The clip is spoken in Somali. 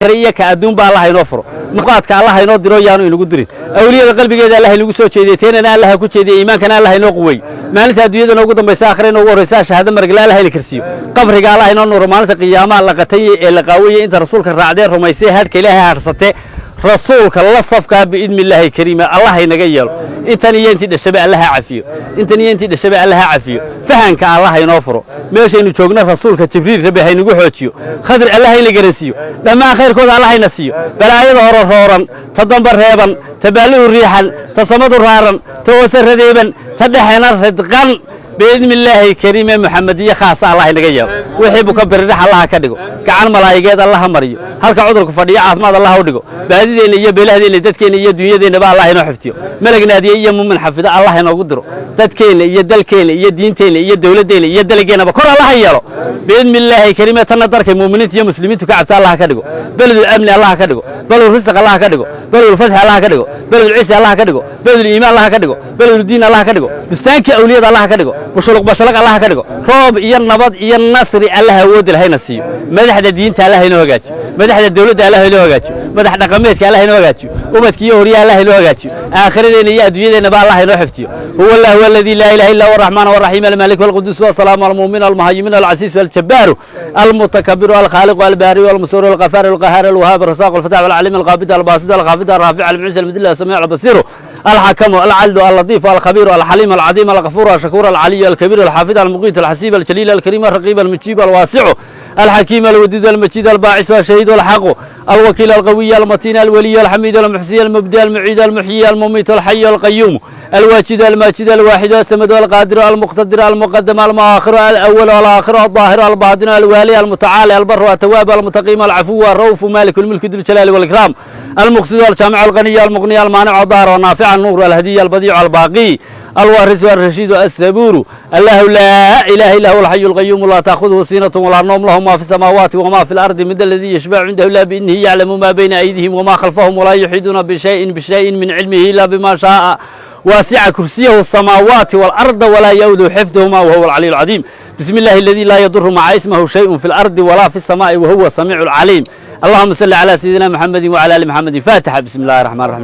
Iyo ka adduunba Allah inoo furo, muqaadka Allah inoo diro, yaanu inagu dirin. Awliyada qalbigeeda Allah inagu soo jeediyey, teenana Allah ku jeediyey, iimaankana Allah inoo quwey. Maalinta adduunyada noogu dambaysa, aakhira inoogu horraysa, shahaado maragla Allah ina karsiiyo. Qabriga Allah inoo nuuro. Maalinta qiyaamaha la qatayey ee la qaawayey, inta rasuulka raacdee, rumaysay, hadhka Ilaahay hadhsatee, rasuulka la safkaa, biidni illaahi kariima, Allah inaga yeelo. Intan iyo intii dhashaba Allah ha cafiyo, intan iyo intii dhashaba Allah ha cafiyo. Fahanka Allah inoo furo. Meeshaynu joogno rasuulka Jibriil Rabbi haynagu xoojiyo, Khadir Allah hayna garansiiyo. Dhammaan khayrkooda Allah hayna siiyo. Balaayada hore rooran, ta damba reeban, ta baalluhu riixan, ta samadu raaran, ta hoose radeeban, ta dhexena ridqan, biidni illaahi kariime, Muxamediye khaasa Allah inaga yeelo. Wixii buka biridhax Allaha ka dhigo, gacan malaa'igeed Allaha mariyo. Halka cudurku fadhiyo caafimaad Allah u dhigo. Baadideenna iyo beelahdeenna, dadkeenna iyo dunyadeennaba Allah inoo xiftiyo. Melag naadiye iyo muumin xafido Allah inoogu diro. Dadkeenna iyo dalkeenna iyo diinteenna iyo dowladdeenna iyo dalageennaba kor Allaha yeelo, biidni illaahi kariime. Tanna darkay muuminiinta iyo muslimiintu ka cabta Allah ka dhigo. Beledul amni Allah ka dhigo, beledul risq Allah ka dhigo, beledul fatxi Allah ka dhigo, beledul ciisi Allah ka dhigo, beledul iimaan Allah ka dhigo, beledul diin Allah ka dhigo, bustaankii awliyada Allah ka dhigo, bushuluq bashalaq Allah ka dhigo. Roob iyo nabad iyo nasri Allah awoodi lahayna siiyo. Madaxda diinta Allah inoo hagaajiyo, madaxda dowladda Allah inoo hagaajiyo, madax dhaqameedka Allah inoo hagaajiyo, ubadka iyo horyaha Allah inoo hagaajiyo. Aakhiradeenna iyo adduunyadeennaba Allah inoo xiftiyo. Huwa allah huwa alladii laa ilaha illa huwa الرحمن والرحيم المالك والقدوس والسلام المؤمن المهيمن العزيز الجبار المتكبر الخالق الباري والمصور الغفار القهار الوهاب الرزاق الفتاح العليم القابض الباسط الخافض الرافع المعز المذل السميع البصير الحكم العدل اللطيف الخبير الحليم العظيم الغفور الشكور العلي الكبير الحافظ المقيت الحسيب الجليل الكريم الرقيب المجيب الواسع الحكيم الوديد المجيد الباعث الشهيد الحق الوكيل القوي المتين الولي الحميد المحسي المبدع المعيد المحيي المميت الحي القيوم الواجد الماجد الواحد الصمد القادر المقتدر المقدم المؤخر الأول والآخر الظاهر الباطن الوالي المتعالي البر التواب المتقيم العفو الرؤوف مالك الملك ذو الجلال والإكرام المقصد الجامع الغني المغني المانع الضار والنافع النور الهدي البديع الباقي الوارث الرشيد الصبور. الله لا إله إلا هو الحي القيوم، لا تأخذه سنة ولا نوم، له ما في السماوات وما في الأرض، من ذا الذي يشفع عنده إلا بإذنه، يعلم ما بين أيديهم وما خلفهم، ولا يحيطون بشيء من علمه إلا بما شاء، وسع كرسيه السماوات والأرض ولا يؤوده حفظهما وهو العلي العظيم. بسم الله الذي لا يضر مع اسمه شيء في الأرض ولا في السماء وهو السميع العليم. اللهم صل على سيدنا محمد وعلى آل محمد. فاتحة. بسم الله الرحمن الرحيم.